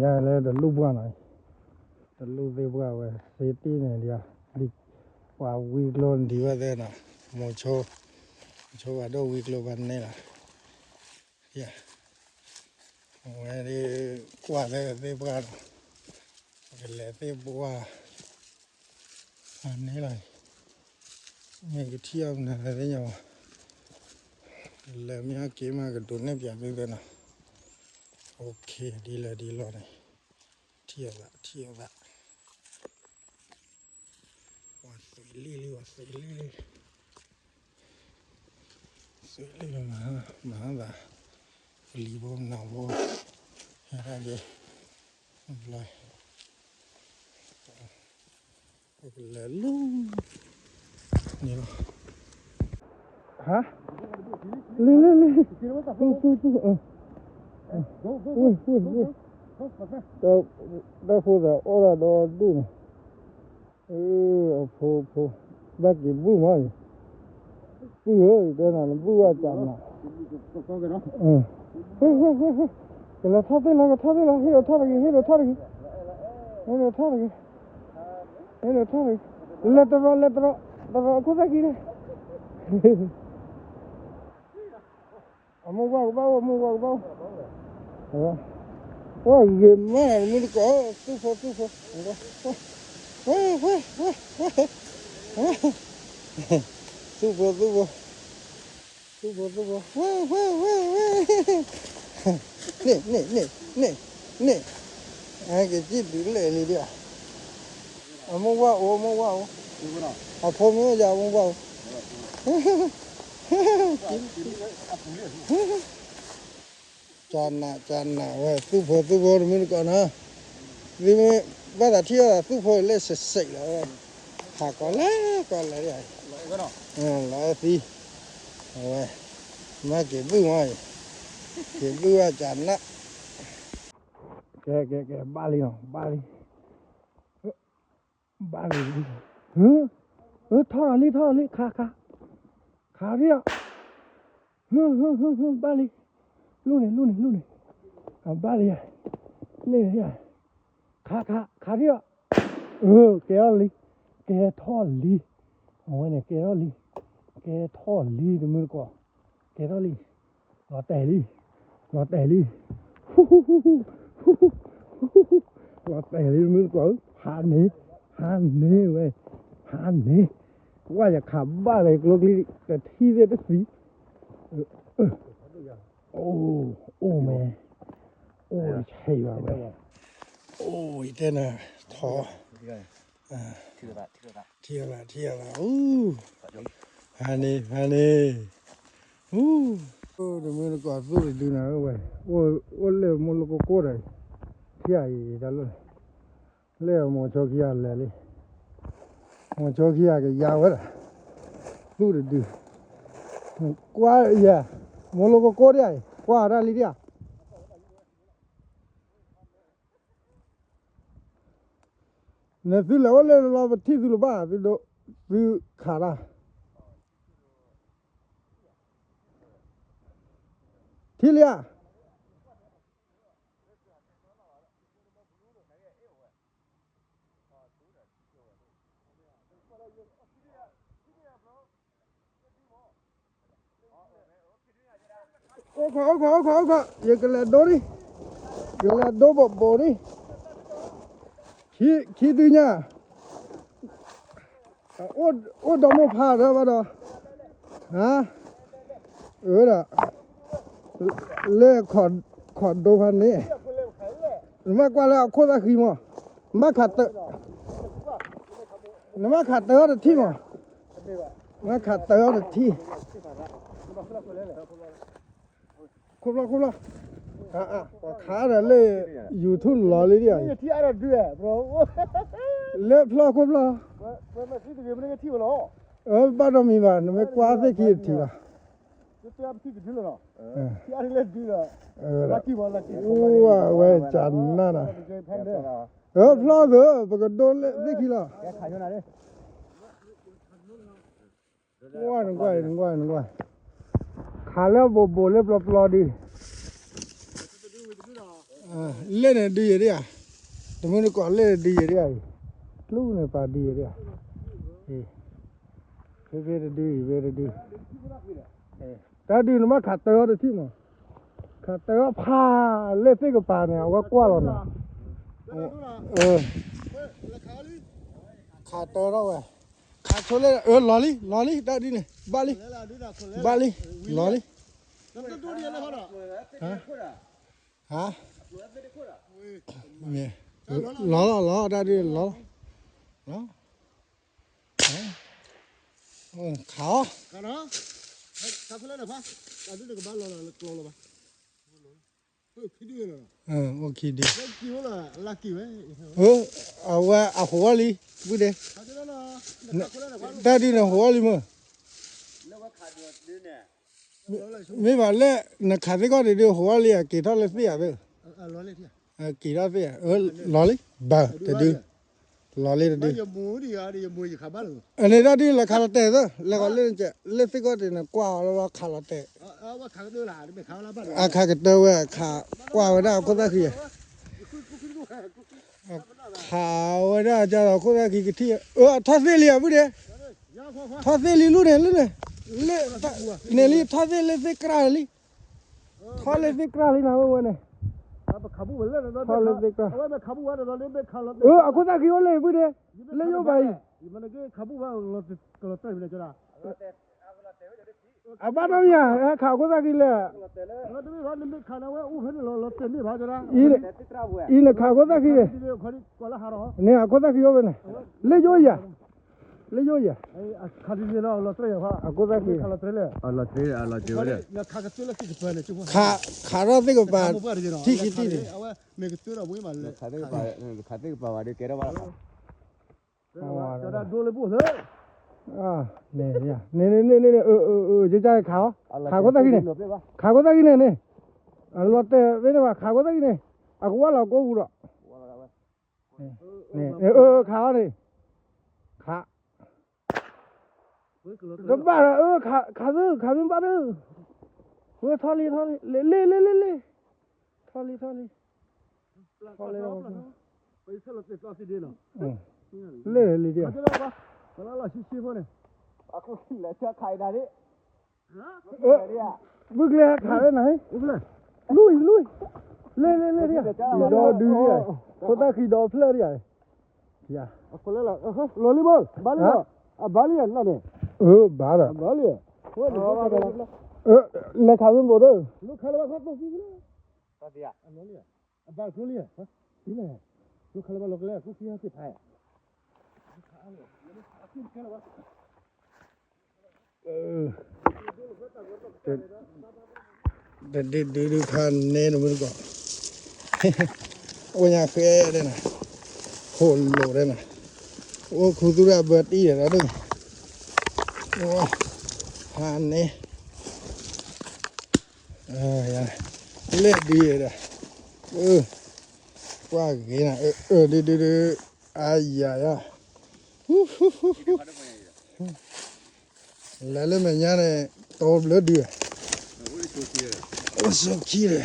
ညါလၢတလူၢ်ပှၢ်နီၤ, တလူၢ်သ့ၣ်ပှၢ်ဝဲ စ့တ့ၢ်န့ၣ်ဒံး, ပှၤဝံကျိန့ၣ်ဒံးဘၣ်သ့ၣ်နီၤ, မိၤဆိ, မိၤဆိဘၣ်ဒိၣ်ဝံကျိဘၣ်နဲၣ်လီၤ, အဝဲဒၣ် ကွၢ်လၢသ့ၣ်ပှၢ်နီၤ, ပကလဲၤသ့ၣ်ပှၢ် အန့ၣ်လီၤ, မ့ၢ်ကထံၣ်အီၤမနုၤလဲၣ်သ့ၣ်ညါဘၣ်, လဲၤမ့ၢ်ဟဲက့ၤမးကဒိးနဲၣ်ပၠးသုသ့ၣ်နီၤ, အိၣ်ခ့ဒ်လဲၣ်ဒ်လဲၣ်န့ၣ်, ထံၣ်အီၤသး ထံၣ်အီၤသး, ပှၤသွံးလံလံ ပှၤသွံးလံလံ, သွံးလံလံ မၤသး, ပလံၤဖိမနုၤဖိ, ဟဲဒၣ်က့ၤ, ဘျီ ပကလဲၤလူၤန့ၣ်လီၤ, ဟါ, လ့လ့လ့, ပူပူပူ, ဝ့ၢ်ဝ့ၢ်ဝ့ၢ်, တၢ်ဖိသးအီၣ်တၢ်ဒီဒူၣ်န့ၣ်, အဖိဖိ, ဘၣ်က့ၤဘုၣ်မးအံၤ, ပုၢ်ဧၢ ယတဲနၤနဘုၣ်ဘၣ်ကးနး, ကလဲၤထီၣ်သ့ၣ်လီၤ ကထီၣ်သ့ၣ်လီၤ ဟ့ၣ်ဒီးထီၣ်တဂ့ၤ ဟ့ၣ်ဒီးထီၣ်တဂ့ၤ, ဟ့ၣ်ဒီးထီၣ်တဂ့ၤ, ဟ့ၣ်ဒီးထီၣ်တဂ့ၤ, လဲၤတရီၤ လဲၤတရီၤ တရီၤအခိၣ်သၣ်ခံန့ၣ် အမိၢ်ဝၣ်ကဘၣ်အိၣ် အမိၢ်ဝၣ်ကဘၣ်အိၣ်, ဝဲဂ့ၤမး မုၢ်တကိး သူၣ်ဖိသူၣ်ဖိ, ဝဲဝဲဝဲဝဲ, သူၣ်ဖိသူၣ်ဖိ, သူၣ်ဖိသူၣ်ဖိ, ဝဲဝဲဝဲဝဲ, န့ၣ်န့ၣ်န့ၣ်န့ၣ်, အကစံၣ်ဒုးလဲၣ်လံဒၣ်, အမိၢ်ဝၣ်အိၣ် အမိၢ်ဝၣ်အိၣ်, အဖိမ့ၢ်အိၣ်ယၤ အမိၢ်ဝၣ်အိၣ် ကနးကနးဝဲ သူၣ်ဖိသူၣ်ဖိ တမုၢ်တကိးနီၤ, သုမ့ၢ်ဘၣ်သးထံၣ်အီၤသး သူၣ်ဖိလဲၣ်စဲးစဲးလီၤ, ဟးကီးလဲၣ်ကီးလဲၣ်, လီၤအဲၣ်သံ, အဝဲ, မ့ၢ်က့ၤဘုၣ်မးအံၤ, က့ၤဘုၣ်ဘၣ်ကနး, ကဲကဲကဲ ဘၣ်လံနီၤ ဘၣ်လံ ဘၣ်လံ, ဟၢ, ထီၣ်လီၤလံ ထီၣ်လီၤလံ ခးခး, ခးရံၣ်အီၤ, ဟၢဟၢဟၢဟၢ ဘၣ်လံ, လူၢ်န့ၣ် လူၢ်န့ၣ် လူၢ်န့ၣ်, အဘၣ်လံယၤ, လဲၣ်ယၤ, ခးခး ခးရံၣ်အီၤ, အၢ ကဲထီၣ်လံ, ကဲထီၣ်လံ, အဝဲန့ၣ် ကဲထီၣ်လံ, ကဲထီၣ်လံ တမုၢ်တကိး, ကဲထီၣ်လံ, လီၤတဲာ်လံ, လီၤတဲာ်လံ, လီၤတဲာ်လံ တမုၢ်တကိးဧၢ, ဟးန့ၣ်, ဟးန့ၣ်ဝဲ, ဟးန့ၣ်, ကွၢ်ယခးဘၣ်လၢကျိချံ တထံၣ်သ့ၣ်တသံ, အိၣ်, အိၣ်မဲ, အိၣ်ဆဲးယွၤဝဲ, အိၣ်ယတဲနၤ, ထီ, ထံၣ်အသး ထံၣ်အသး, အူ, ဟးန့ၣ် ဟးန့ၣ်, အူ, တမုၢ်တကိးသူၣ်တဒုနၤဝဲ, အိၣ်လၢမိၢ်လိၣ်ကိၢ်ကိၢ်ဒီး, ထံၣ်အံၤတၢ်လီၢ်, လၢမိၤဆိခံဂၤလဲၤလံ, မိၤဆိခံဂၤကယါဝဲဒၣ်, သူၣ်တဒု, ကွၢ်ယဲ, မိၢ်လိၣ်ကိၢ်ကိၢ်ဒၣ်အံၤ ကွၢ်တၢ်လံဒၣ် နသုလဲၤအိၣ်လၢလီၤ ပထံၣ်သုလၢၤဘၣ်, သုဒိ, သုခးတၢ်, ထံၣ်လံဧါ. အိၣ်ခိး အိၣ်ခိး အိၣ်ခိး အိၣ်ခိး, ယကလဲၤဒိ, ယကလဲၤဒိဘိးဘိးဒံ, ခံဒုညါ, အိၣ်ဒီးမိၢ်ဖးဒီးဘၣ်ဒီး, အၢဒီး, လၢခိးဒိဖးန့ၣ်, နမ့ၢ်ကွၢ်လၢအခိၣ်သၣ်ဃံမး, နဘၣ်ခးတၢ, နဘၣ်ခးတၢအီၤတထံၣ်မး, နဘၣ်ခးတၢအီၤတထံၣ် ခိၣ်ဖျီၣ် ခိၣ်ဖျီၣ်, ပှၤခးဒီးလၢ YouTube လီၤလံဒၣ်, လၢဖျီၣ်ခိၣ်ဖျီၣ်, ဘၣ်ဒီးမံၤဘၣ် နမ့ၢ်ကွၢ်သ့ၣ်ခံတထံၣ်ဘၣ်, အဝဲကနၣ်နၤ, ဖျီၣ်သၢ ပကဒိလၢသ့ၣ်ခံလီၤ. နကွၢ် နကွၢ် နကွၢ်, ခးလၢဘိးဘိးလၢပျီပျီဒံး, လဲၣ်န့ၣ်ဒုးယံာ်ဒၣ်ဧါ, တမုၢ်တကိးလဲၣ်န့ၣ်ဒုးယံာ်ဒၣ်ဧါအံၤ, ကျူန့ၣ်ပာ်ဒုးယံာ်ဒၣ်ဧါ, ဖဲဖဲတဒုအံၤ ဖဲတဒု, တၢ်ဒုးနဘၣ်ခးတၢအီၤတထံၣ်မး, ခးတၢအီၤဖး, လၢသ့ၣ်ကပၤန့ၣ် အဝဲကွၢ်လီၤနီၤ, ခးတၢထီၣ်ဝဲ, ခးဆိလၢ အၢ လီၤလံ လီၤလံ တၢ်ဒုးန့ၣ် ဘၣ်လံ, ဘၣ်လံ, လီၤလံ, ဟါ, လီၤလီၤလီၤ တၢ်ဒုးလီၤလီၤ, ခးအီၤ, အိၣ်ခံဒု, အဝဲအဟိးအီၤလံ, ပုၢ်ဒဲး, တၢ်ဒုးန့ၣ်ဟိးအီၤလံမ့ၢ်, မ့ၢ်ဘၣ်လၢ နခးသ့ၣ်ကီၢ်တဒုးဟိးအီၤလံ အက့ၤထီၣ်လၢသ့ၣ်ဧါသ့ၣ်, က့ၤထီၣ်သ့ၣ်ဧါ, လီၤလံ, ဘၣ်တဒု, လီၤလံတဒု, အန့ၣ်တၢ်ဒုးလဲၤခးလီၤတဲာ်သၢ လဲၤဃီၤလၢ လၢသ့ၣ်ကီၢ်တဒုးန့ၣ် ကွၢ်အီၤလၢခးလီၤတဲာ်, အခးကတၢၢ်ဝဲ အခးကွၢ်ဝဲဒၣ်အခိၣ်သၣ်ခံ, ခးဝဲဒၣ်ကဒီးခိၣ်သၣ်ခံကထံၣ်, အထီၣ်သ့ၣ်လံဧါ ပုၢ်ဒဲး, ထီၣ်သ့ၣ်လံ လူၢ်န့ၣ် လူၢ်န့ၣ်, လၢ, န့ၣ်လံ ထီၣ်သ့ၣ်လၢသ့ၣ်ကြၢးလံ, ထီၣ်လၢသ့ၣ်ကြၢးလံနၤ ဝဲဝဲန့ၣ်, ထီၣ်လၢသ့ၣ်ကြၢး, အခိၣ်သၣ်ခံအိၣ်လၢ ပုၢ်ဒဲး, လၢယိၣ်ဘၣ်အံၤ, အဘၣ်နီတမံၤဧါ, ခးခိၣ်သၣ်ခံလဲၣ်, အံၤနခးခိၣ်သၣ်ခံန့ၣ်, န့ၣ်အခိၣ်သၣ်ခံအိၣ်ဖဲန့ၣ်, လၢယိၣ်ယၤ, လၢယိၣ်ယၤ, အခိၣ်သၣ်ခံ, ခးထီၣ်သ့ၣ်ကပၤထံၣ်ခံထံၣ်န့ၣ်, ခးခိၣ်သၣ်ခံန့ၣ်, ခးခိၣ်သၣ်ခံန့ၣ်န့ၣ်, အလီၤတဲာ်ဖဲန့ၣ်ဘၣ် ခးခိၣ်သၣ်ခံန့ၣ်, အကဝၢ်လီၤကိးပူၤဒီး, ခးအီၤန့ၣ်, ခး တဘၣ်ဒီး ခးသ့ၣ် ခးမ့ၢ်ဘၣ်ဒီး, ဝဲထီၣ်လံ ထီၣ်လံ လ့ လ့ လ့ လ့ လ့, ထီၣ်လံ ထီၣ်လံ, ထီၣ်လံ, လ့ လ့ လ့, ဘုကျဲခးဝဲနၤ, လူၢ်အံၤ လူၢ်အံၤ, လ့ လ့ လ့ ဒီဒုဒံး, ခိၣ်သၣ်ခံဒီဖျၢၣ်ဒံး, လီၤလံမး ဘၣ်လံလီၤ, အဘၣ်လံနၤန့ၣ်, ဘၣ်ဒီး, လဲၤခးဝဲဘိးဒီး, အဘၣ်ကျိလံ, တဒုဒုဒုဖးနဲတမုၢ်တကိး, အိၣ်ညါဃဲဒဲးနၤ, ဟိၣ်လိာ်ဒဲးနၤ, အိၣ်ခူသူၣ်ဒၣ်ဘၢတံၢ်ဒီး, ဖးနဲ, လဲၤဒုးဒီး, ကွၢ်ဂ့ၤနၤ, ဒုဒုဒု, အါယၤယၤ လဲၤလၢမဲာ်ညါန့ၣ် တိဘျၢဒုး, အိၣ်ဆိခံဒီး,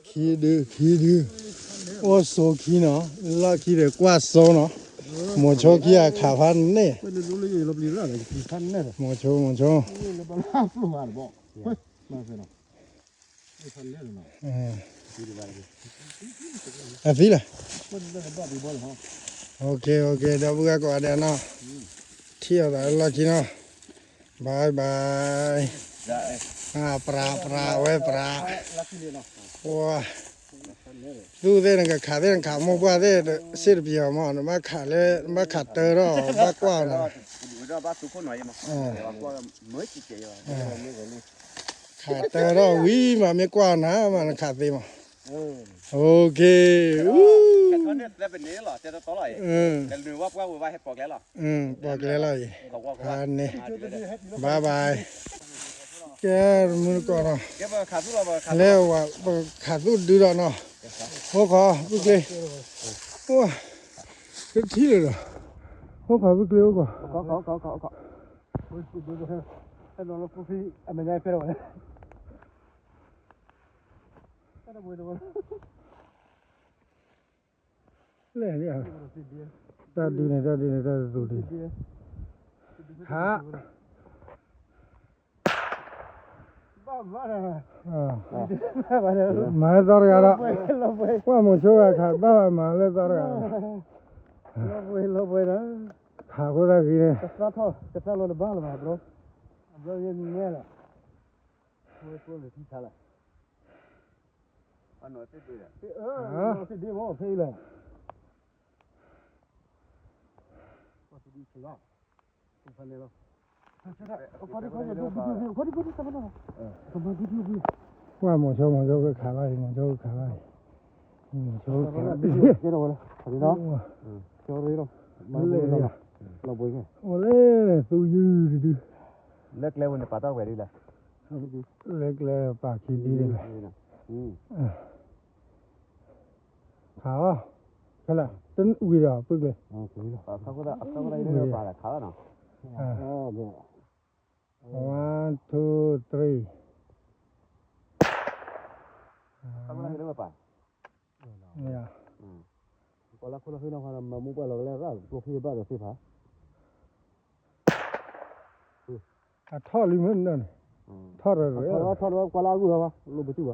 ခံဒု ခံဒု, အိၣ်ဆိခံနီၤ, လီၢ်ခံဒီးကွၢ်စိနီၤ, မိၤဆိခံဂၤခးဖးန့ၣ်, မိၤဆိ မိၤဆိ အသံလီၤ, ဒီပုၢ်ဝဲၢ်ကိးဂၤဒဲးနီၤ, ထံၣ်အီၤသးလီၢ်ခံနီၤ, bye bye, ပြး ပြး ဝဲပြး, ပှၤ သူၣ်သ့ၣ်နကခးသ့ၣ်နခးမိၢ်ပှၢ်သ့ၣ် စ့ၣ်တပျံၤအီၤမး နဘၣ်ခးလၢ နဘၣ်ခးတၢထီၣ် ဘၣ်ကွၢ်အီၤနၤ, ခးတၢထီၣ်ဝံၤမး မ့ၢ်ကွၢ်အီၤနၤမး နခးသ့မး, okay, ပိာ်ကျဲလီၤအံၤ, န့ၣ် bye bye, ကဲ တမုၢ်တကိးနီၤ, လဲၤဝဲ ပခးသူၣ်ဒုဒီးနီၤ, အိၣ်ခိး ပုၢ်ကျ့, အိၣ် ကထံၣ်လၢၤဒီး, အိၣ်ခိးဖုကျ့အိၣ်ခိး, အဲၣ်ဒိးလၢဖိဖံအမဲာ်ညါဖဲလဲၣ်ဝဲလဲၣ်, လဲၣ်, တၢ်ဒုန့ၣ် တၢ်ဒုန့ၣ် တၢ်တသူဒု, ဟး မၤလၢသီတဂၤဒီး, ပှၢ်မိၤဆိဂၤခးဘၣ်မၤလၢသီတဂၤဒီး, ခးခိၣ်သၣ်ဃံန့ၣ်, ကသၣ်လီၤတဘၣ်လၢၤဘၣ် bro, အဘျီယဲမံၤမဲလီၤ, သ့ၣ်ဒ့မ့ၢ်ဖဲအံၤလဲၣ် ပှၢ်မိၤဆိ မိၤဆိကခးလီၤအံၤ မိၤဆိကခးလီၤအံၤ, မိၤဆိကခးလီၤအံၤ, အိၣ်လၢသူယုၢ်တဒု, လၢကျဲဝဲန့ၣ်ပာ်တၢ်ဝဲဒ်လဲၣ်, လၢကျဲပာ်ခံဒုဒ်လဲၣ်, ခးအီၤ, ခဲလၢာ် တဝံၤဒီးပုၢ်ကျဲ, one, two, three, အထီၣ်လံမ့ၢ်န့ၣ်, ထီၣ်ရၢၢ်, ထီၣ်ရၢၢ်ကွၢ်လၢအဂုၢ်ဟီဘၣ် လိၣ်ပစုၢ်ဘၣ်,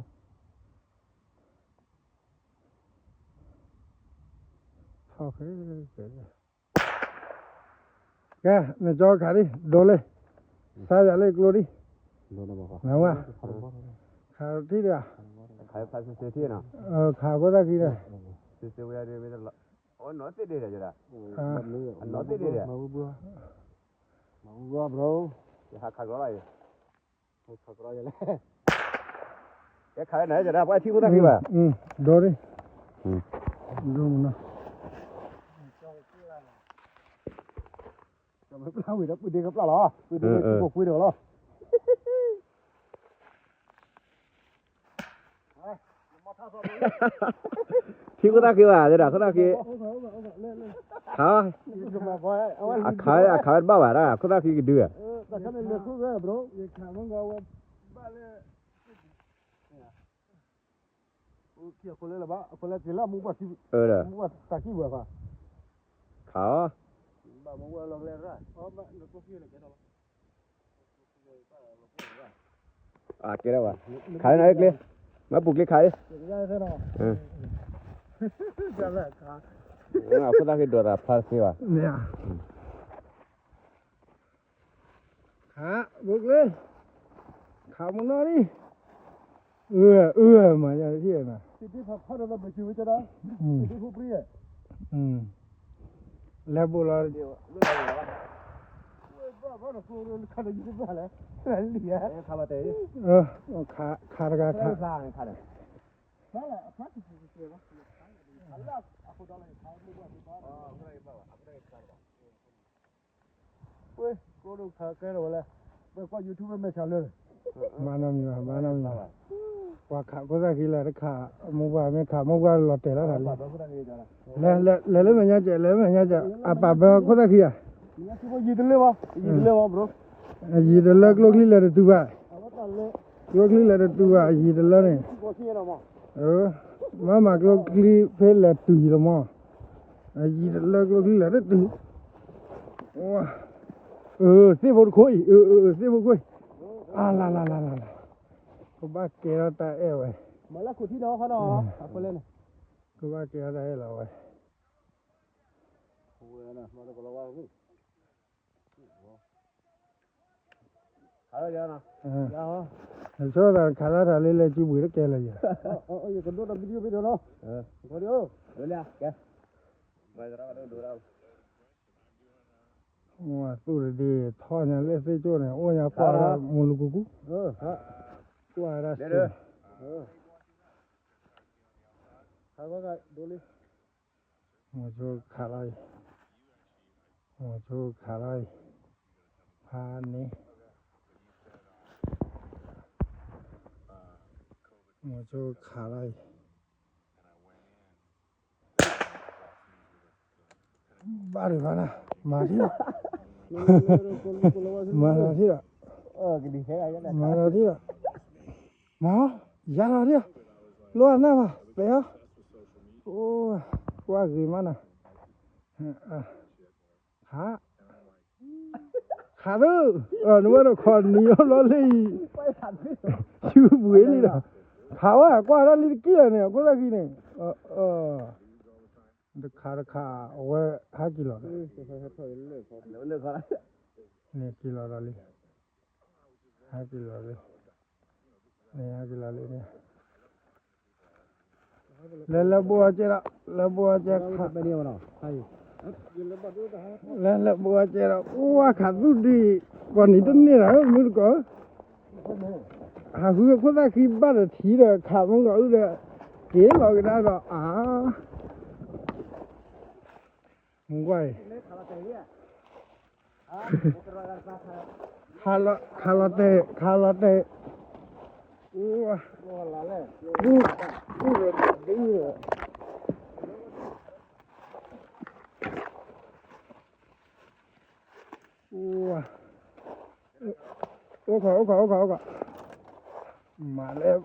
ထီၣ်ဃဲ, ကဲ နကၠီခးဒံး ဒိးလံ, ဆါယၤလၢကျိဒံး, နဝဲ, ခးထံၣ်တဂၤ, ခးခိၣ်သၣ်ခံဒီး, အနီၢ်သ့ၣ်ဒ့ဒီး, အနီၢ်သ့ၣ်ဒ့ဒီး, ခးကရီလံ, ကဲခးနၤ ယဒၣ်ပှၤထံၣ်ခိၣ်သၣ်ခံဘၣ်, ဒိးဒံး, ဒိးမနီၤ, ပျၢ်ဝံၤဒီးပုၢ်ဒ့ကပျၢ်လီၤ, ပုၢ်ဒ့ကပျၢ်လီၤ, ထံၣ်ခိၣ်သၣ်ခံဘၣ် တဲဒၣ်ခိၣ်သၣ်ခံ, ခး, အခးဝဲတဘၣ်ဘၣ်ဒၣ် ခိၣ်သၣ်ခံကဒု, ခးအီၤ, ကဲဒၣ်ဘၣ်, ခးလၢနၤကျ့, မ့ၢ်ပူၤကျ့ခးအံၤ, ခိၣ်သၣ်ခံဒိးတၢ်ဖျါသ့ဘၣ်, ခး, ပူၤကျ့, ခးမနီၢ်လံ, အၢ အၢ မၤယၤတထံၣ်နၤ, လဲၤဘိးလီၤ, ခးတဂၤခး, မၤနီတမံၤဘၣ် မၤနီတမံၤဘၣ်, ပှၤခးခိၣ်သၣ်ခံလၢတခး, မိၢ်ပှၢ်မ့ၢ်ခး မိၢ်ပှၢ်လီၤတဲာ်လီၤတၢ်လံ, လဲၤလၢမဲာ်ညါကဲး လဲၤလၢမဲာ်ညါကဲး အပာ်ဘၢခိၣ်သၣ်ခံဧါ, ယံာ်တလၢ ကျိချံလဲၤတတုၤဘၣ်, ကျိချံလဲၤတတုၤဘၣ် ယံာ်တလၢန့ၣ်, မ့ၢ်မၤကျိချံဖဲလဲၤတုၤယံာ်လီၤမး, အယံာ်တလၢကျိချံလဲၤတတုၤ, သ့ၣ်ဖိတခိၣ်အံၤ, သ့ၣ်ဖိခိၣ်အံၤ, အလၤလၤလၤလၤလၤ, ကဘၣ်ကဲထီၣ်တၢ်အဲၣ်ဝဲ, ကဘၣ်ကဲထီၣ်တၢ်အဲၣ်လီၤဝဲ နဆိသးခးလၢတၢ်လၢလဲၤစုပှ့ၤတကဲလၢၤယၤ, သူၣ်တဒုထီၣ်ညါလၢသ့ၣ်ကၠိၣ်န့ၣ် အိၣ်ညါကွၢ်ဒၣ်မူလူကူကူ, ကွၢ်ဒၣ်စ့, မိၤဆိခးလီၤအံၤ, မိၤဆိခးလီၤအံၤ, ဖးန့ၣ်, မိၤဆိခးလီၤအံၤ. ဘၣ်ဒံးဘၣ်နၤ, မၤထံၣ်လီၤ, မၤထံၣ်လီၤ, မၤထံၣ်လီၤ, မၤ, ယၤလီၤထံၣ်လီၤ, လိၣ်အနၢ်ဘၣ် ပဲၤအီၤ, အိၣ်, ကွၢ်ဂ့ၤမးနၤ, ဟး, ခးသၢ, နဝဲဒၣ်ခီနံၤအီၤဘျီလၢအံၤ, ဆူပှ့ၤလံဒီး, ခးဝဲကွၢ်ဒၣ်လံတက့ၢ်လီၤန့ၣ် အခိၣ်သၣ်ခံန့ၣ်, တခးတခး, အဝဲဟဲက့ၤလီၤ, န့ၣ်က့ၤလီၤဒီးလံ, ဟဲက့ၤလီၤလံ, န့ၣ်ဟဲက့ၤလီၤလံန့ၣ် လဲၤလဲၤဘိးအကဲဒီး, လဲၤဘိးအကဲ, လဲၤလဲၤဘိးအကဲဒီး အိၣ်ဝဲခးသူၣ်ဒံး, ပှၤနံၤတန့ၢ်ဒီး မုၢ်တကိး, ဟးဃုအခိၣ်သၣ်ခံဘၣ်ဒီးထံဒီးခးမုၢ်ကီးအုၣ်ဒီး, က့ၤလီၤကဒါဒီးအါ, မကွၢ်အံၤ ခးလီၤတဲာ်, ခးလီၤတဲာ်, အိၣ်, အိၣ်ဒီးဒ်, အိၣ်ခီ အိၣ်ခီ အိၣ်ခီ အိၣ်ခီ, မၤလဲၣ်,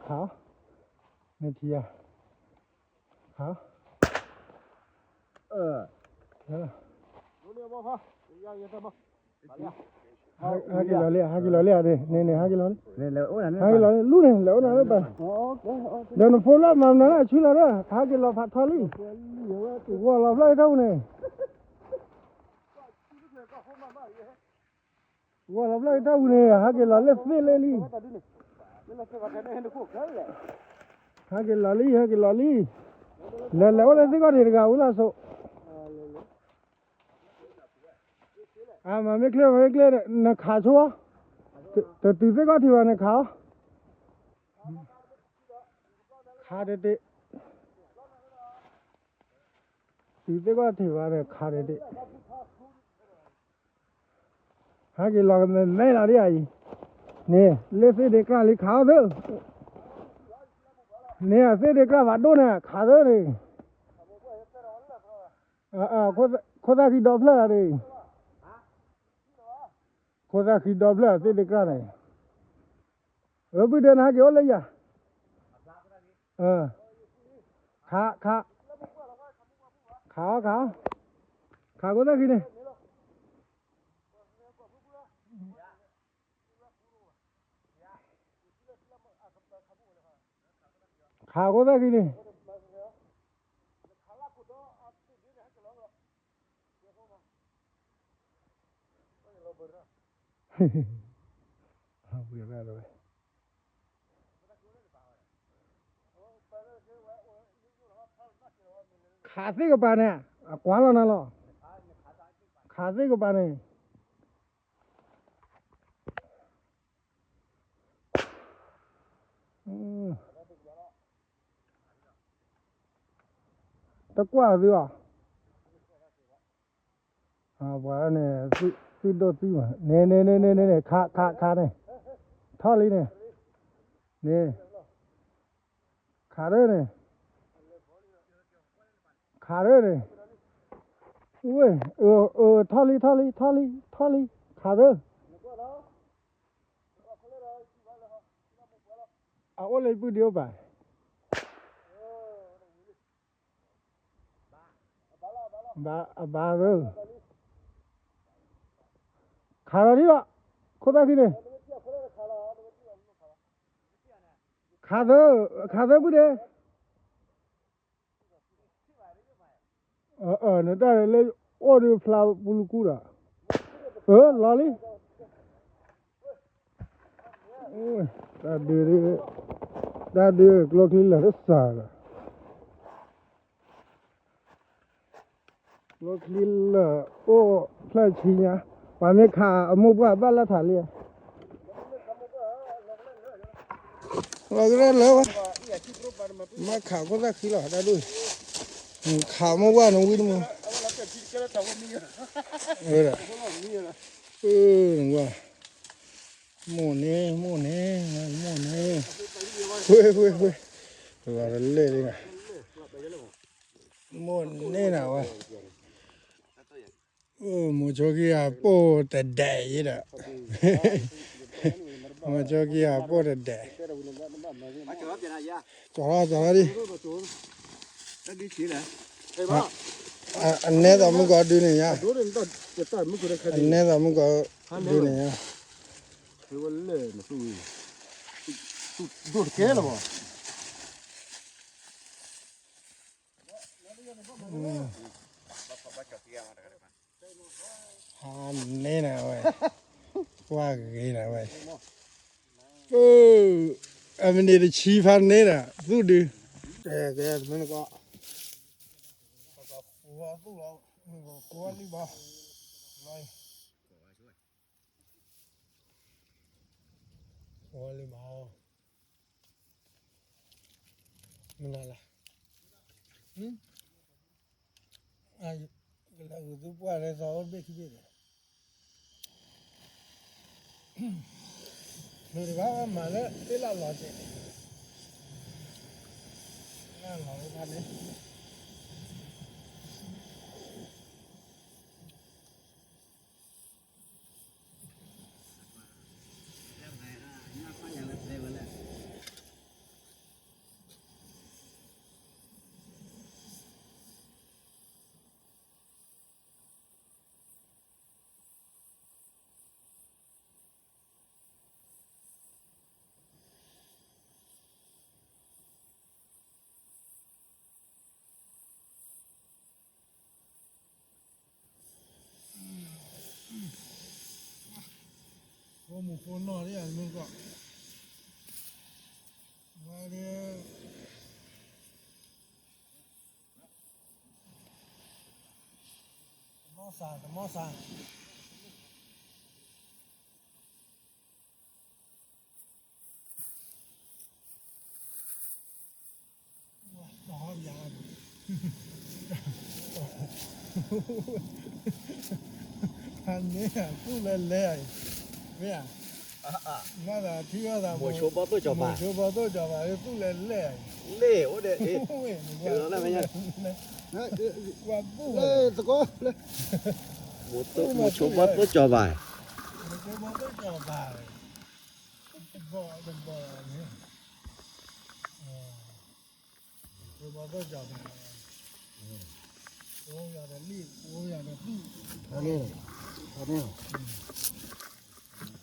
ခး, နထံၣ်ဧါ, ခး ဟဲက့ၤလီၤလံ ဟဲက့ၤလီၤလံ န့ၣ်န့ၣ် ဟဲက့ၤလီၤလံ, ဟဲက့ၤလီၤလံ လူန့ၣ် လဲၤအိၣ်နၤလၢပၢ်, ဒီးနဖိလၢမၤမနုၤလၢအဆူလီၤဒီး ဟဲက့ၤလီၤဖးထီလံ, ဂီၤလီၤဖျၢၣ်တၢ်ပူၤန့ၣ် ဂီၤလီၤဖျၢၣ်တၢ်ပူၤန့ၣ် ဟဲက့ၤလီၤလၢသ့ၣ်လၢလံ, ဟဲက့ၤလီၤလံ ဟဲက့ၤလီၤလံ, လဲၤလဲၤအိၣ်လၢသ့ၣ်ခီၣ်ထံးတဂၤဝံၤလီၤဆိး, အမၤမ့ၢ်ချ့ မၤမ့ၢ်ချ့ နခးဆိအီၤ, တတုၤသ့ၣ်ခီၣ်ထံးဘၣ် နခးအီၤ, ခးတ့ၢ်တ့ၢ်, တုၤသ့ၣ်ခီၣ်ထံးဘၣ်ဒီး ခးတ့ၢ်တ့ၢ် ဟဲက့ၤလီၤကမဲမဲလီၤဒ်အံၤ, န့ၣ် လၢသ့ၣ်ဒ့ကြၢ်လံခးအီၤသၢ, န့ၣ် အသ့ၣ်ဒ့ကြၢ်ဘၣ်ဒိၣ်န့ၣ် ခးသၢန့ၣ်, ခိၣ်သၣ်ဃံဒီဖျၢၣ်န့ၣ်, ခိၣ်သၣ်ဃံဒီဖျၢၣ်အသ့ၣ်ဒ့ကြၢ်န့ၣ်, အၢ ပုၢ်ဒဲနဟဲက့ၤအိၣ်လၢယၤ, ခး, ခး, ခးအီၤ ခးအီၤ, ခးခိၣ်သၣ်ဃံန့ၣ် ခးခိၣ်သၣ်ဃံန့ၣ်, ဝဲ ခးသ့ၣ်ကပၤန့ၣ် အကွၢ်လီၤနၤလီၤ, ခးသ့ၣ်ကပၤန့ၣ် တကွၢ်သုအီၤ, ပှၤန့ၣ် သုဒိၣ်သံမး, န့ၣ်န့ၣ်န့ၣ်န့ၣ်န့ၣ် ခးခးခးန့ၣ်, ထီၣ်လံန့ၣ်, န့ၣ်, ခးဒၢန့ၣ်, ခးဒၢန့ၣ်, ဝ့ၢ်, အၢ ထီၣ်လံထီၣ်လံထီၣ်လံထီၣ်လံ, ခးဒၢ အအိၣ်လၢပုၢ်ဒံးအိၣ်ပာ်, အဘၣ်သၢ, ခးလီၤဒံးလီၤ, ခိၣ်သၣ်ခံန့ၣ်, ခးသၢ, ခးသၢပုၢ်ဒံး နတၢ်လၢအိၣ်ဒီးဖျါပူၤလူၤကူဒီး, အၢ လီၤလံ, တၢ်ဒုး, တၢ်ဒုးကျိချံလၢာ်တစၢ်လီၤ, ကျိချံလၢာ်အိၣ်ဖျၢၣ်ဆံညါ, ပှၤမ့ၢ်ခးအမိၢ်ပှၢ်ဘၣ်လၢထးလံ လီၤကရၢလၢဝဲ, မ့ၢ်ခးခိၣ်သၣ်ခံလီၤ တၢ်ဒိၣ်, ခးမိၢ်ဝဲနဝံၤတမုၢ်, ဝဲဒၣ်, မိၢ်န့ၣ် မိၢ်န့ၣ် မိၢ်န့ၣ်, ဝဲ ဝဲ ဝဲ, တဂၤတလဲၣ်လံ, မိၢ်န့ၢ်နၤဝဲ, မိၤဆိခံဂၤပိၢ်တဒဲးယဲဒီး, မိၤဆိခံဂၤပိၢ်တဒဲး, ကၠီၤထီၣ်ကၠီၤထီၣ်ဒံး, အနဲသိးမုၢ်ကီၤဒုန့ၣ်ညါ, အနဲသိးမုၢ်ကီၤဒုန့ၣ်ညါ, ဒိၣ်တကဲလၢၤဘၣ်. ဟါန့ၢ်နၤဝဲ, ကွၢ်ဂ့ၤနၤဝဲ, အမံးနံးတဆံဖးန့ၢ်နၤ သူၣ်ဒု, ကဲ ကဲ မ့ၢ်နကီး, ကိးလံဘီ, ကိးလံဘီ, မနုၤလဲၣ်, ကလဲၤဂုာ်သုပှၢ်လၢသီအိၣ်ဘ့ၣ်ခံဘ့ၣ်ဒီး, မ့ၢ်တဘၣ်မၤလၢသ့ၣ်လၢလီၤကဲး, လၢလီၤဝဲဖးန့ၣ် ဖိမုၣ်ဖိနီၢ်ဒ်အံၤမ့ၢ်ကီး, ဝဲဒၣ် တမီၢ်စၢ် တမီၢ်စၢ် ဖးန့ၢ်သူၣ်လဲၤလဲၤအံၤ, မ့ၢ်ဧါ, မ့ၢ်သးထံၣ်အီၣ်သး မိၤဆိဘီသိၣ်ကၠီၤပၤ, မိၤဆိဘီသိၣ်ကၠီၤပၤ သူၣ်လဲၤလဲၤအံၤ, လ့ၣ်အိၣ်ဒီး, သကိး, မိၤဆိဘီသိၣ်ကၠီၤပၤ, မိၤဆိဘီသိၣ်ကၠီၤပၤ, ဘီသိၣ်ကၠီၤပၤ, အိၣ်ယၤဒီးလံၣ် အိၣ်ယၤဒီးသူၣ်, လံၣ်, ခံဒု, ခံဒုကၠီၤ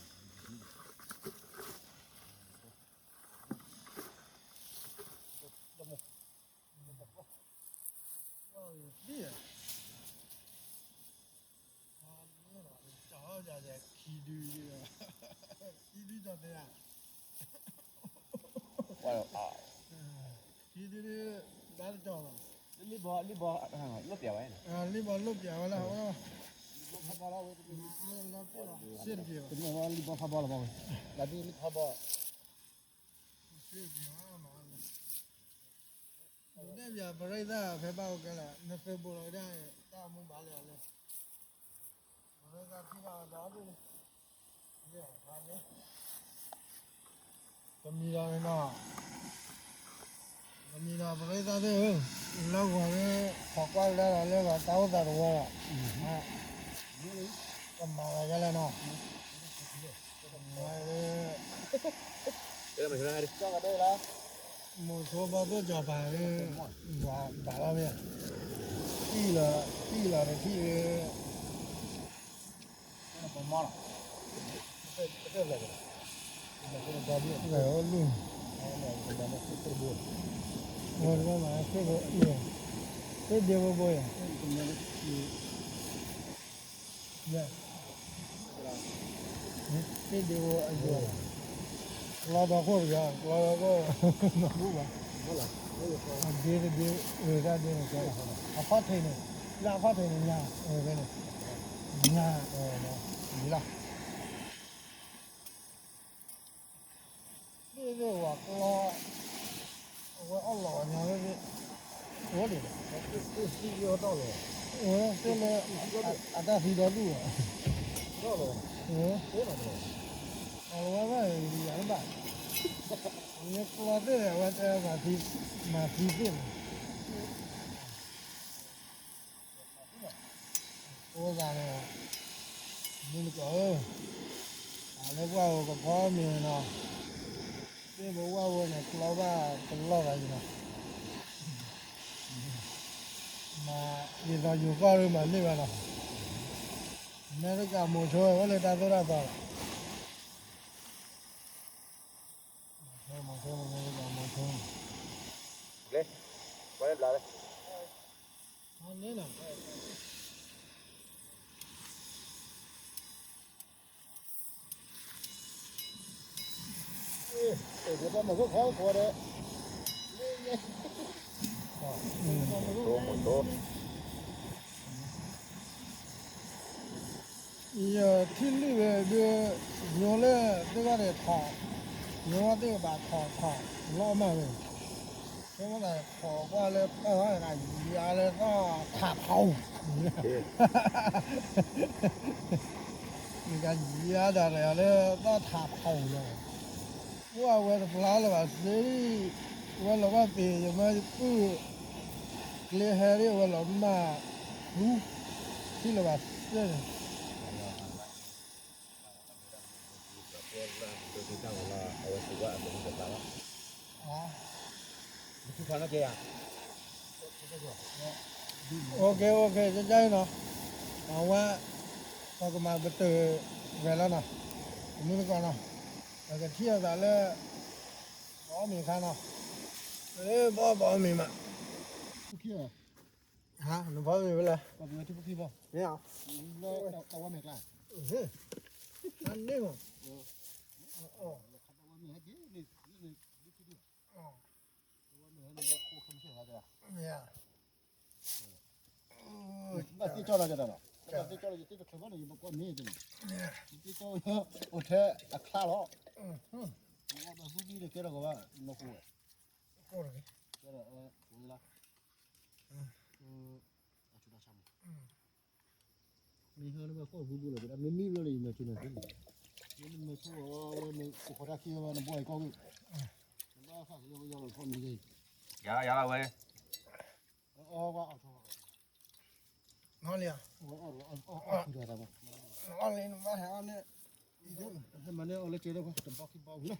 သ့ဧါ, ခံဒု, ဒါတကၠီၤလီၤ, လံၣ်ဘီ, လံၣ်ဘီလိၣ်ပျးဝဲ, လံၣ်ဘီလိၣ်ပျးဝဲလၢ, စ့ၣ်တက့ၤ, လံၣ်ဘီဖးဘီလီၤဘီဝဲ, လံၣ်ဘီဖးဘီ ပတဲပျး ပရ့သၣ် ဖဲဘၣ်အိၣ်ကဲလၢ နသုးဘူးလီၤကဒါ တၢ်မူဘၣ်လၢအလဲၣ်, ပရ့သၣ်ထံၣ်ဘၣ်ဒီးဒ်န့ၣ်, တမံၤဒီးန့ၣ်နီၤ, တမံၤဒီးပရ့သၣ်သ့ၣ်ဧၢ, လၢဂီၤလၢ ခိးကွၢ်လၢလီၤလၢဂီၤတၢ်အိၣ်သးတဝီဒီး, ကမၤလီၤယဲလဲၣ်နီၤ လၢ မိၤဆိဘီသိၣ်ကၠီၤပၤလၢ ယွၤဘၣ်လီၤမ့ၢ်, တံၢ်လီၤ, တံၢ်လီၤတထံၣ်လၢ ပမီၢ်လီၤ, ဝဲလူၢ်, ဝဲတဘၣ်မၤ သ့ၣ်ဒ့ဘိဘိယၤ သ့ၣ်ဒ့ဝဲအယိာ်, ကျီဒီခိၣ်တဂၤ ကျီဒီခိၣ်, မၤဘူၣ်ဘၣ်, အဒ့တဒ့, အတၢ်ဒ့န့ၣ် အဖီၣ်ထံးန့ၣ်, လၢအဖီၣ်ထံးန့ၣ် ညါ, ဖဲန့ၣ်, ညါ, ယံၤလီၤ. သ့ၣ်သ့ၣ်ဝဲကျီ, အဝဲအီၣ်လီၤညါဝဲသ့ၣ်, အိၣ်ဒံး, သ့ၣ်လၢ, အတၢ်သံဒီဒူၣ်, အဝဲဘၣ်ယၤတဘၣ်, အဝဲကျီသ့ၣ်န့ၣ် အဝဲတဲမၤသံ, မၤသံသ့ၣ်န့ၣ် အဃိသတးန့ၣ် မုၢ်နကီၢ်ဧၢ, အလၢပှၢ်ဧိၤကဖီမ့ၤနီၤ, သ့ၣ်ပဝၢ်ဝဲန့ၣ် ကျီဘၣ်တလီၢ်ဘၣ်ယနီၤ, မၤယသီယိၤကီၢ်ရ့မၤန့ၢ်ဘၣ်နီၤ, အမဲရကၤမိၤဆိအိၣ်လၢတၢ်သိၣ်တၢ်သီလီၤ. မၤဆိ မၤဆိ မၤဆိ မၤဆိ လၢ ပှၤလၢဘျးလၢ မၤန့ၢ်နီၤ ယထံၣ်လွံၢ်ဝဲဒၣ် ညိလၢသ့ၣ်ဂီၢ်န့ၣ်ထီၣ်, ညိသ့ၣ်ကဘၣ်ထီၣ်ထီၣ်လီၤမၢ်ဝဲ, ဆိကမိၣ်သးထီၣ်ကွၢ်လၢပၢ်ဟီၣ်န့ၣ် ယၤလၢသီၣ်ထးဖီ, နကယၤဒၣ်လၢသီၣ်ထးဖီလီၤ, ကွၢ်ဝဲတပျၢ်လၢၤဘၣ်စ့, ဝဲလီၤဘၣ်ပ့ၤယမ့ၢ်ပုၢ် ကျဲဟဲဒ်ဝဲလီၤမၢ်, ဟူ, ထံၣ်လၢၤဘၣ်စ့န့ၣ် အဝဲစံးဝဲအမုၢ်တပျၢ်လီၤ, အဝဲစံးဝဲအမုၢ်တပျၢ်လီၤ, မ့ၢ်ထူၣ်ဖးနီၣ်ကဲဧါ, အိၣ်ကဲ အိၣ်ကဲ ကဲကဲနီၤ, အဝဲ ပကမၤကတၢၢ်ဝဲလီၤနီၤ, မုၢ်နကီၢ်နီၤ, ပကထံၣ်အသးလၢ ပအီၣ်မ့ၤခါနီၤ, လၢပအီၣ်ပအီၣ်မ့ၤမး, ဟါ နဖီမ့ၤဝဲလဲၣ်, မ့ၢ်ဧါ, တၢ်ဝဲမ့ၢ်ကျါ, တၢ်န့ၣ်မး, တၢ်ဝဲမ့ၢ်ဟဲက့ၤန့ၣ်, တၢ်ဝဲမ့ၢ်ဟဲန့ၣ်ဘၣ်ခိၣ်ခမ့ၢ်ဆဲးဂၤ, မ့ၢ်ဧါ, ဘၣ်သ့ၣ်ကၠီလီၤကဒီးနီၤ, ဘၣ်သ့ၣ်ကၠီလီၤ ယသ့ၣ်တချုးဘၣ်န့ၣ် ယဘၣ်ကွၢ်မ့ၢ်န့ၣ်, ယသ့ၣ်ကၠီအိၣ်ထဲအချါလီၤ, ဘၣ်သူၣ်ကံၢ်န့ၣ်ကဲထီၣ်ကဘၣ်နီၢ်ခိဝဲ, ကဲထီၣ်ဝဲလီၤ, မ့ၢ်ဟဲန့ၣ်ဘၣ်ကွၢ်ဘူးဘူးလီၤ, မ့မ့ၢ်ဘျီန့ၣ် ယမဲာ်ဆိန့ၣ်သ့, မ့မ့ၢ်ဆိဝဲဝဲန့ၣ် ကခီတၢ်ခံဝဲနဘီၣ်အံၤကီၢ်ဂ့ၢ်, နဘၣ်ဃၣ်ကယီကယီလီၤခီမ့ၢ်ဂ့ၤ, ယၤလီၤယၤလီၤဝဲ အီၣ်ဝဲအီၣ်ထီၣ်, နီၢ်လံဧါ, အီၣ်ထီၣ်, နအီၣ်လံနဘၣ်ဟဲအီၣ်န့ၣ်, ဟဲမၤန့ၢ်အီၣ်လၢကဲလၢတဘီခံဘီဝံၤလီၤ,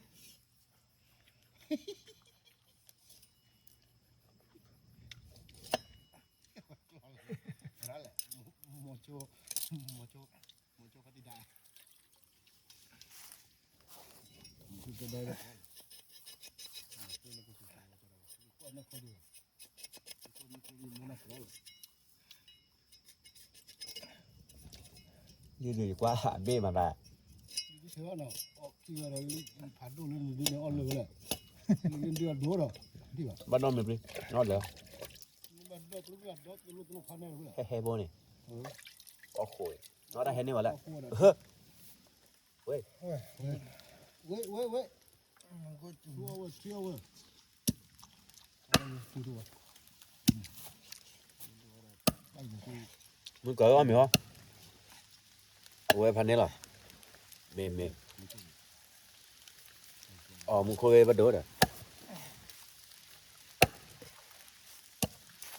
ရၤလဲၣ်, မိၤဆိ, မိၤဆိ, မိၤဆိဖါတံၢ်ဒါ, မိၤဆိကဒဲ, ယကွၢ်အဘ့ၣ်မးဒၣ်, ဖးဒိၣ်လၢနဒုန့ၣ်အီၣ်လၢာ်ဝဲလဲၣ်, ဒုအဒိၣ်ဒီး, ဘၣ်နီၢ်မ့ၢ်ပျံၤ, နီၢ်လၢာ်, ဟဲဟဲဘိန့ၣ်, အီၣ်ဃိး, နီၢ်တၢ်ဟဲန့ၢ်ဝဲလဲၣ်, ဝဲ, ဝဲ, ဝဲ, ဝဲ, ဝဲ, ဝဲ မုၢ်ကီၢ်အီၣ်မ့ၤဟီ, အဝဲဖးန့ၣ်လီၤ, မ့ၢ်မ့ၢ်, အီၣ်မူခိၣ်ဂ့ၤပဒိၣ်ဒီး,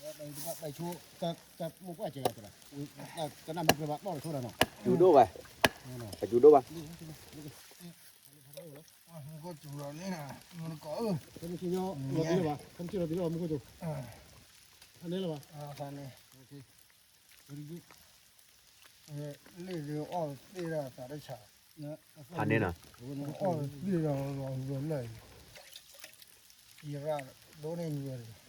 ကနၣ်မ့ၢ်ကြၢးဘၣ်တီၢ်တဆိဒီးနီၤ, စူၤဒိၣ်ဘၣ်, အစူၤဒိၣ်ဘၣ်, မူခိၣ်စူၤလီၤန့ၣ်, မူခိၣ်စူၤလီၤ, ဖဲန့ၣ်လီၤဘၣ်, ဖဲန့ၣ်လီၤဘၣ်, ဖဲန့ၣ်လီၤဘၣ်, ဖဲန့ၣ်လီၤဘၣ်, ဖဲန့ၣ် လ့ၣ်ဒုးအီၣ်သ့ၣ်ဒၣ်သးတဆး, ဖးန့ၣ်နီၤ, အီၣ်သ့ၣ်ဒီးလီၤဝဲလၢာ်, ယရၣ်ဒိၣ်န့ၢ်ယွဲၢ်တဂ့ၤ.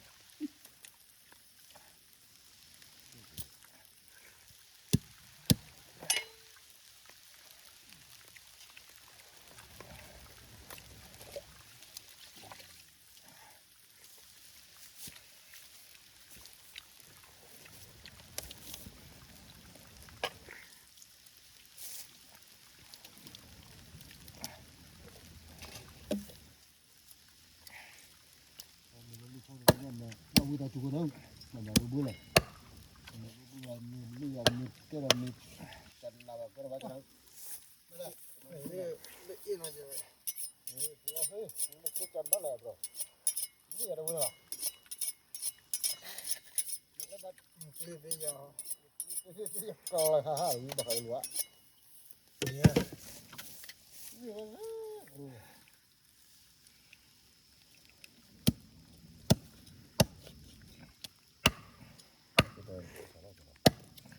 ကီလၢဟါဟါဝံၤဘၣ်ဃးလီၤ. န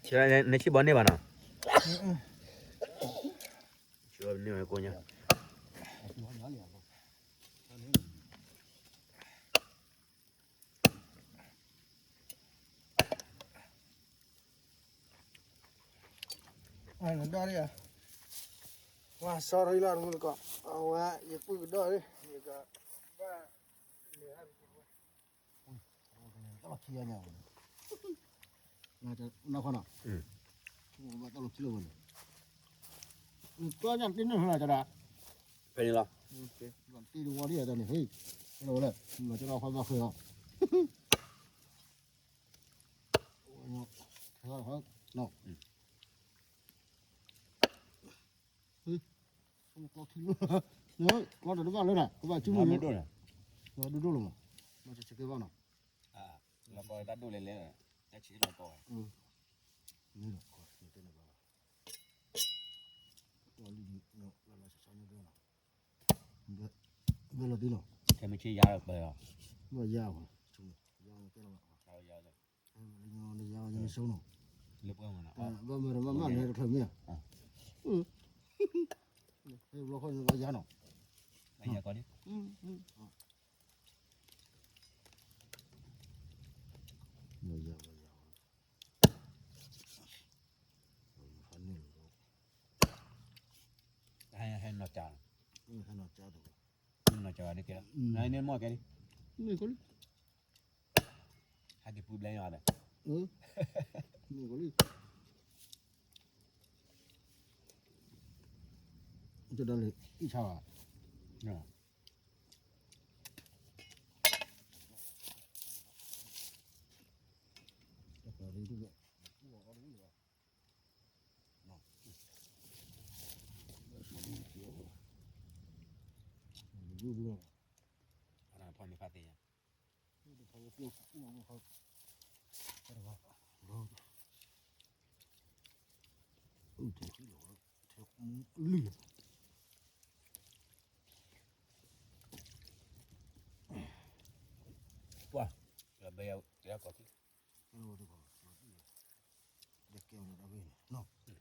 ဆံၣ်ဘီန့ၢ်ဘၣ်နီၤ, ဆံၣ်ဘီန့ၢ်ဝဲကိးညါ ဒီး ဝါစီထီၣ်လီၤမုၢ်ကီး အဝဲယပုၢ်ကဒီးလံ ယကဘၣ် တၢ်လီၢ်ခံညါဝဲန့ၣ်, နၢ်ခီနီၤ, ဘၣ်တၢ်လီၢ်ခံလီၤဝဲန့ၣ်, နကွၢ်ညါတ့ၢ်န့ၢ်လီၤကဒီး, ဖဲန့ၣ်လီၤ, တ့ၢ်တဝီဒ်အံၤန့ၣ် ဟ့ၣ်, လီၤဝဲလဲၣ်, မၤကဒီးခွါဘၣ်ဃဲၤအီၤ, နီၤ ကျီထံလီၤ, ကျီတဘၣ်လၢနၤ ကဘၣ်စုမုၢ်, ဒိၣ်ဒိၣ်လီၤမး, မၤတဆံးကဲဘၣ်နီၤ, လီၤကီတၢ်ဒိၣ်လဲၣ်လဲၣ်, တၢ်ဆံးလီၤကီ, မ့ၢ်လီၤကီ, မ့ၢ်တဲန့ၣ်ဘၣ်ဘၣ်, လီၤလီၤဆီဆီန့ၣ်ဒိၣ်နီၤ, ဘဲလီၤတံၢ်လီၤ, ခဲမုၢ်ဆ့ၣ်ယါပၢၤလီၤ, ဘၣ်ယါဝဲ, ယါကဲလီၤဘၣ်, ယါ, ယါ, ယါ, ယါ, ယါ, ဘၣ်မၤရမၤမၤန့ၣ်တခါမ့ၢ်ဧါ, ဘျီခီန့ၣ်ဘၣ်ယါနီၤ, ယါကီလံ, ဘၣ်ယါ, ဘၣ်ယါ, ဟဲနီၤကၠါ, ဟဲနီၤကၠါတဂီၤ, နီၤကၠါဒ်ကဲ, နမ့ၢ်မီၢ်ကဲလံ, မ့ၢ်ကီလံ, ဟဲက့ၤပူၤဘျဲၣ်ညါဒီး, မ့ၢ်ကီလံ, တဒါလံ, အံၣ်ဆါဘၣ်, ဖီၣ်န့ၢ်ဖးသ့ၣ်ညါ, ပှၤ, ဘဲယၤကီၢ်ခံ, ဟးဃုဘီၣ်လဲၣ်, ဟးဃုဘီၣ်နီၢ်က့ၤဟဲကတီၢ်ဝဲ, ဟးဃုဘီၣ်နီၢ်က့ၤဟဲကတီၢ်ဝဲဟါ, လၢမၤဆိလံညါလံနီၤ, ကဲလီၤ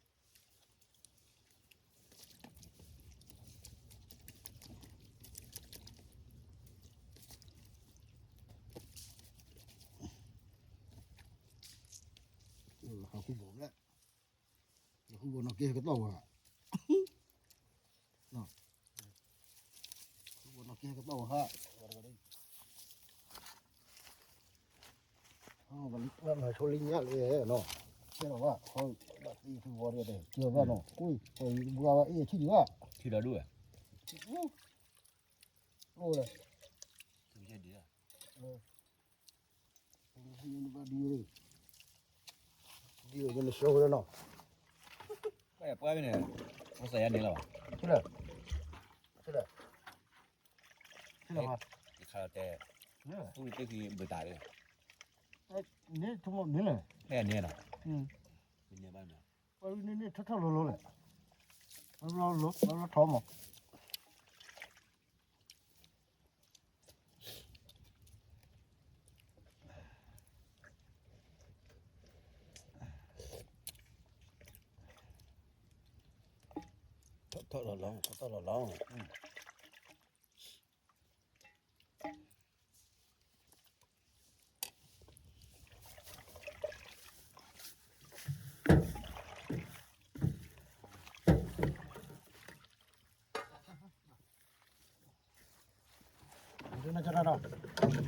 ဘၣ်, ဘၣ်သံထူဝီၤဒီး ကဲဘၣ်နီၤ, ကွံာ် ပှၤယဘှါဝဲအ့ၣ်ထံၣ်ဒံးဘၣ်, ထံၣ်ဒီးဒူၣ်ဝဲ, အိၣ်လၢ ထံၣ်ဒံးဘၣ်, ဒ်ယနဆိဝဲနီၤ, ပှၤန့ၣ် ပှၤန့ၣ် ပှၤစးယါန့ၣ်လီၤ, ထံၣ်လၢ ထံၣ်လၢ ထံၣ်လၢ ယခါလီၤတဲ သူၣ်တ့ၢ်ခံဘုတၢ်လၢ န့ၣ်ထမန့ၣ်လဲၣ်, မ့ၢ်န့ၣ်နီၤ, မ့ၢ်န့ၣ်ဘၣ်န့ၣ်, ပှၤန့ၣ်န့ၣ်ထီၣ်ထီၣ်လီၤလီၤလဲၣ်, လီၤလီၤထီၣ်မး ထီၣ်ထီၣ်လီၤလီၤ ထီ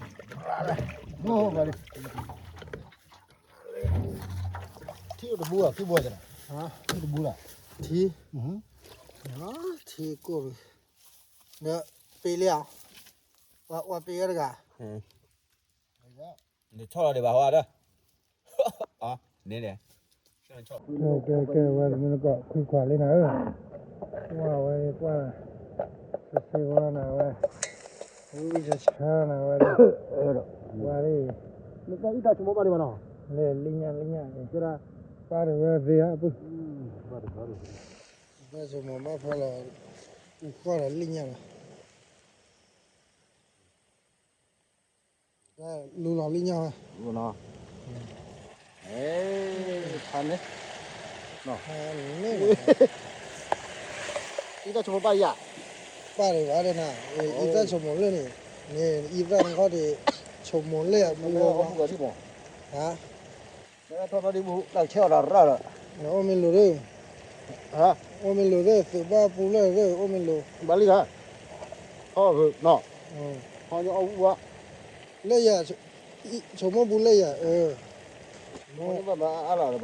ၣ်ထီၣ်လီၤလီၤ ထံအိၣ်တဘူလီၤ ထံဘိစ့ၢ်, ထံတဘူလီၤ, ထံ, ထံကိၢ်, ဒီးပ့ၤလံဧါ, ပှၤအီၣ်ပ့ၤဝဲတဂၤ, နဆီၣ်လီၤဒံးဘၣ်ဟီဒီး, န့ၣ်, ကဲကဲကဲ ဝဲမ့ၢ်နကီၢ်ခွံခွါလံနၤဧၢ, ကွၢ်ဝဲကွၢ်, စစ့ဝါနၤဝဲ, ဝံဆဆါနၤဝဲ, ဝဲ, နတၢ်အံၣ်တၢ်ဆိကမိၣ်ဘၣ်ဒံးဘၣ်နီၤ, လၢလံညါလံညါ, ကဲဒၣ်, ဘၣ်တဝဲသ့ဧါ ပုၢ်, ဘၣ်ဆိမိၣ်ဘၣ်ဖီလီၤ, အူဃီၣ်ဒီးလံၣ်ညၣ်လီၤ, လူလီၤလံၣ်ညၣ်, ဖးန့ၣ်, အံသၣ်ဆိမိၣ်ဘၣ်ယၤ, ဘၣ်ဒံးဘၣ်ဒံးနၤ, အံသၣ်ဆိမိၣ်လၢန့ၣ်, န့ၣ်အံသၣ်နခီၣ်ဒံး, ဆိမိၣ်လၢအပူၤ, ဟါ နအိၣ်မ့ၢ်လိၤသ့ၣ်, အိၣ်မ့ၢ်လိၤသ့ၣ် သုးဘၣ်ပူၤလၢသ့ၣ် အိၣ်မ့ၢ်လိၤ, ဘၣ်လံဧါ, ဟီၣ်နီၤ, ဟီၣ်ညီအူဝါ, လၢယၤ, ဆိမိၣ်ပူၤလၢယၤ, ဘၣ်မၤအါလီၤ,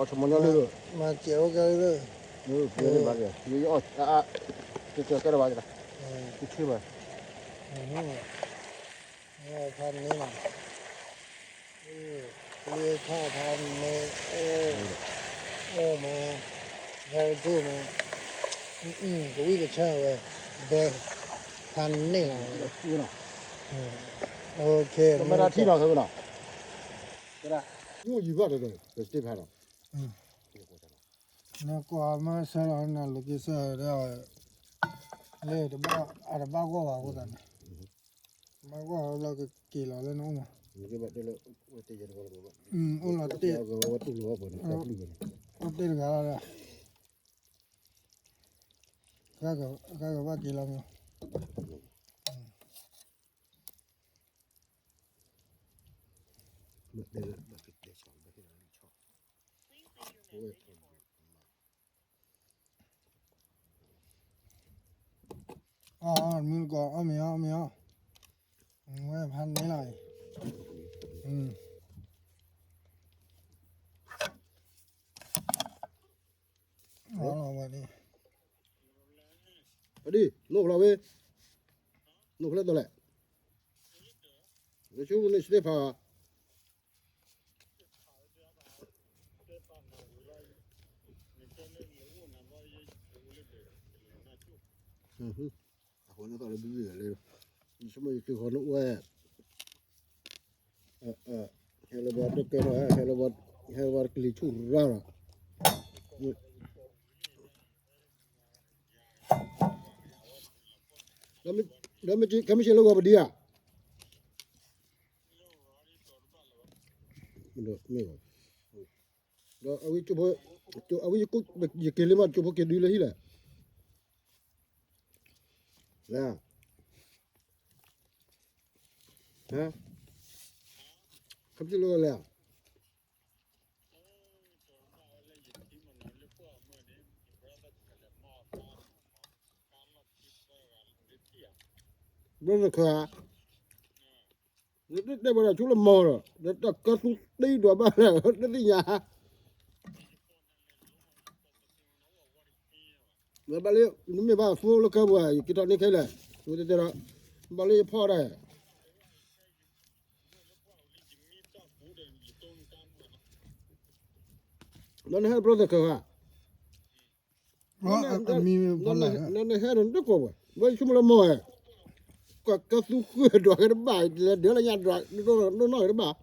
ဆိမိၣ်ညီလၢ, မၤစဲးအိၣ်ကဲလၢ, ဘၣ်, ကဲကဲဘၣ်, ကဲဘၣ်, ဖးန့ၣ်လီၤ. လ့ထီၣ်ဖးန့ၣ်, အိၣ်မး, very good မး, ကဝံၢ်ကဆၢဝဲ, ဘဲ, ဖးန့ၣ်လီၤ, မ့ၢ်တၢ်ထံၣ်လီၤ, ကဲဒၣ်, ယိယံၤဘၣ်ဒီး, ကစတ့ဖးလီၤ, နကွၢ်မ့ၢ်ဆၢလီၤန location ဒီး, လၢတဘၣ်, အတဘၣ်ဂီၢ်ဘၣ်အဃိသတးန့ၣ်, ဘၣ်ဂီၢ်ဘျီကက့ၤလီၤလၢနအိၣ်မး, အိၣ်လီၤတ့ၢ်, အိၣ်တ့ၢ်တဂၤလီၤ, ဃၣ်ကဘၣ်က့ၤလီၤမး, အီၣ်မ့ၤကီး အီၣ်မ့ၤအီၣ် အီၣ်မ့ၤအီၣ်, ဝဲဖးန့ၣ်လီၤ, အီၣ်လီၤဝဲန့ၣ်, အဒံၣ် နိၣ်ဖျါဝဲ, နိၣ်ဖျါဒ်လဲၣ်, ယဆိကမိၣ်န့ၣ် စတ့ဖး အဃိန့ၣ်သးလၢဘုဘံၣ်လၢ, ယဆိကမိၣ်ယက့ၤဃီၤနအိၣ်ဝဲ, ဟဲလၢဘီတကဲထီၣ်, ဟဲလၢဘီကလံၤဆူၣ်ရၣ်လီၤ, ဒီးမ့ၢ်ကဲမ့ၢ်ဆဲးလၢဂီၤပဒံဧါ, ဒီးအဝဲ, အဝဲ, ယက့ၤလၢမးကၠိဖိက့ၤဒုလၢဟံၣ်လဲၣ်, လဲၣ်, ဟါ, ခမ့ၢ်လၢလဲၣ်, ဘျီတခါ, နတတဲဘၣ်ဒီးဆိလၢမီၤဒီး ဒီးတၢ်ကၢသူတ့ဒွးဘၣ်လၢ တသ့ၣ်ညါ, ဘၣ်လၢ နမ့ၢ်ဘၣ်ဖိလၢကၢပူၤ ယက့ၤထီၣ်န့ၢ်ခဲလၢာ်, တဲတဲဒီး ဘၣ်လၢယဖီၣ်ဒၣ် ဒီးနဟဲတဘျီသ့ၣ်ခၢၣ်ဧါ, နဟဲဒီးနတကိးဘၣ်, ဘၣ်ယဆိကမိၣ်လၢမီၤဧါ, ကၢသူဃုဒွးက့ၤတဘၣ်, လဲၤဒၢးလၢညါဒွး, ဒိၣ်နီၣ်က့ၤတဘၣ်,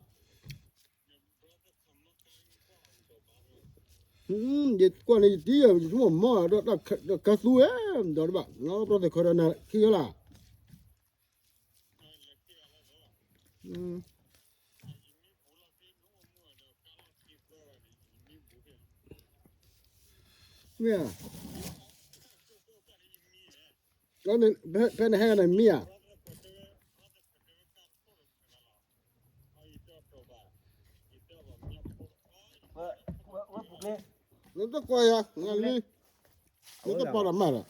ယကွၢ်န့ၣ် ယတံၤယၤ ယဆိကမိၣ်မီၤဒီးတၢ်ကၢသူဝဲ, ဒီးတဘၣ် ဘျီသ့ၣ်ခၢၣ်ဒီးနၤခံဂၤလၢ် မ့ၢ်ဧါ, ဖဲနဟဲန့ၣ်မ့ၢ်ဧါ, နတကွၢ်ယၤ နလံ, နတပာ်လီၤမၢ်လီၤ,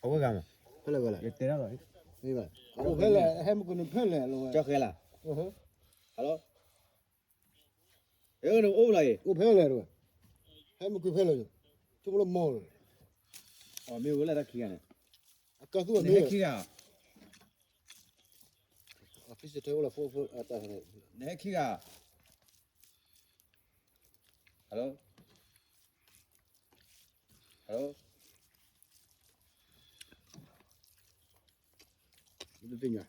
အဝဲဂၤမး, ဖဲလဲၣ်ဝဲလဲၣ်, အိၣ်ဖဲလဲၣ် ဟဲမုၢ်ကနုာ်ဖဲလဲၣ်လီၤဝဲ, ကၠီဃဲလၢ်, hello, အိၣ်ဖဲလဲၣ်တဝဲ, ဟဲမုၢ်ကနုာ်ဖဲလဲၣ်, ဆိကမိၣ်လၢမီၤလီၤ, မ့ၢ်ဝဲလၢတၢ်ခံဂၤန့ၣ်, အကၢသူဝဲမ့ၢ်, နဟဲခံဂၤ, နဟဲခံဂၤ, hello, hello, တသ့ၣ်ညါ,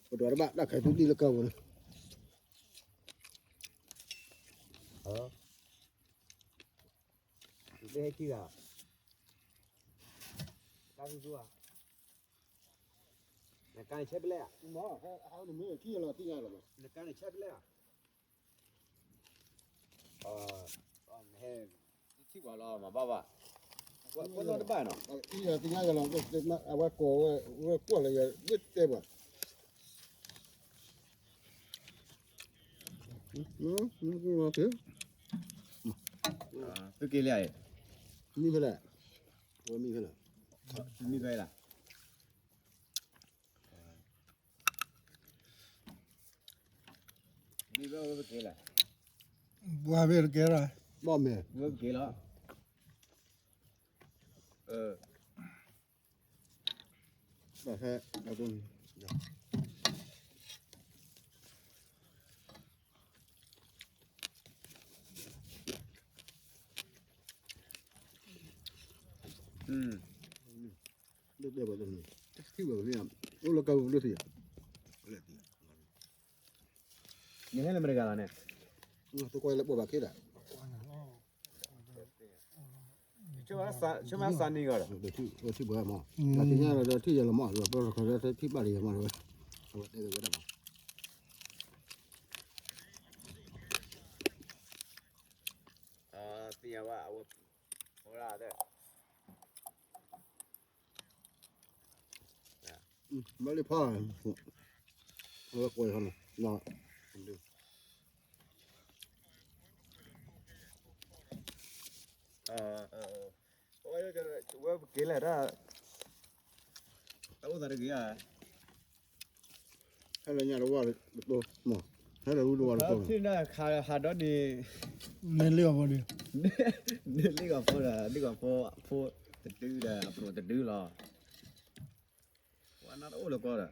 ပဒွးတဘၣ် တၢ်ခဲသူဒံၣ်လၢကၢပူၤန့ၣ်, နဟဲခံဂၤ, တၢ်သူသူဧါ, နကါန့ၣ်ဆဲပလဲဧါ, နကါန့ၣ်ဆဲပလဲဧါ, နဟဲ ထံၣ်ပှၤလီၤ မၤဘၣ်ဘၣ်, ကွၢ်လီၤတဘၣ်နီၤ, အဝဲကိးဝဲ ဝဲကွၢ်လီၤယၤ ဝဲတဲပှၤ သုက့ၤလံဧါ, မံဖဲလဲၣ်, ဝဲမံဖဲလဲၣ်, မံဖဲလဲၣ်, မံဖဲဝဲက့ၤလံ, ပှၤမ့ၢ်တကဲလီၤ, ဘီၣ်မဲာ်, ဝဲက့ၤလီၤ, ဟဲ လၢတဲဘၣ်တန့ၣ်, ထံၣ်ဘၣ်န့ၣ်, အိၣ်လၢကါပူၤလၢထံၣ်, နဟဲလၢမတဂၤလီၤန့ၣ်, တကွၢ်လၢပှၤဘၣ်က့ၤဒၣ်, ဆၢမၤစၢ်နံၤဂီၤဒီး, ထံၣ်ဘၣ်မး, နထံၣ်ညါဒီးထံၣ်ယဲလီၤမး, ဒီးပှၤခီဒီးထံၣ်ဘၣ်လၢယဲမး, အဝဲတဲဝဲဒၣ်မး သ့ၣ်ညါဝဲအဝဲ, အဝဲဒၣ်, ဘၣ်လံဖး, အဝဲကွဲးဟီနီၤ, ဝဲပက့ၤလဲၣ်ဒၣ်, တၢ်အိၣ်သးတဂ့ၤဧါ ဟဲလၢညါတဝၢ်တတိၢ်မး, ဟဲလၢဝံတဝၢ်တတိၢ်, ဖံနၢ်ခးဟးဒီးန့ၣ်, န့ၢ်လ့ၣ်ဂီၤဖိဒီး, န့ၢ်လ့ၣ်ဂီၤဖိဒီး လ့ၣ်ဂီၤဖိအဖိတဒုဒီး အပရိၣ်တဒုလီၤ, ဝဲနၢ်တအိၣ်လၢကီဒီး,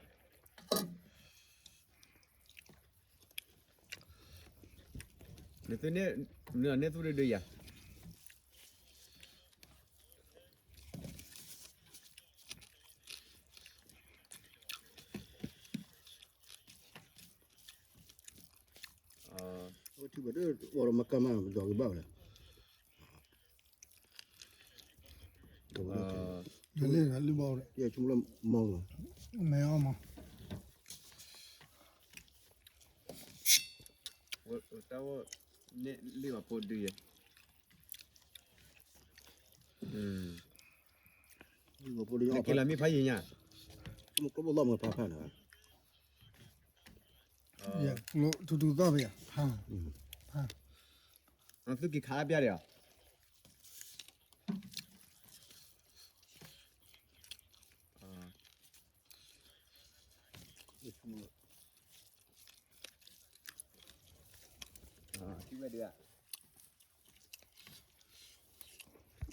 နသုန့ၣ်, နန့ၢ်သူတဒုယၤ ထံၣ်ဘၣ်ဒီး အိၣ်ဒီးမကါမး ပဒိးက့ၤဘၣ်ဝဲလဲၣ်, လၢလၢဘၣ်ဝဲ, ယဆိကမိၣ်လၢမီၤ, မ့ၢ်အီၤမး, တၢ်အိၣ်န့ၣ်လ့ၣ်ဘၣ်ဖိဒုယဲ, နက့ၤလီၤမ့ၢ်ဖးယံၤညါ, မ့ၢ်ကျိဘိလီၢ်မ့ၢ်ဖးဖးန့ၣ်, ထူထူသီၣ်ဖဲယၤ, သုက့ၤခးအါပျၢ်ဒံးဧါ, ထံၣ်ဝဲဒၣ်ဧါ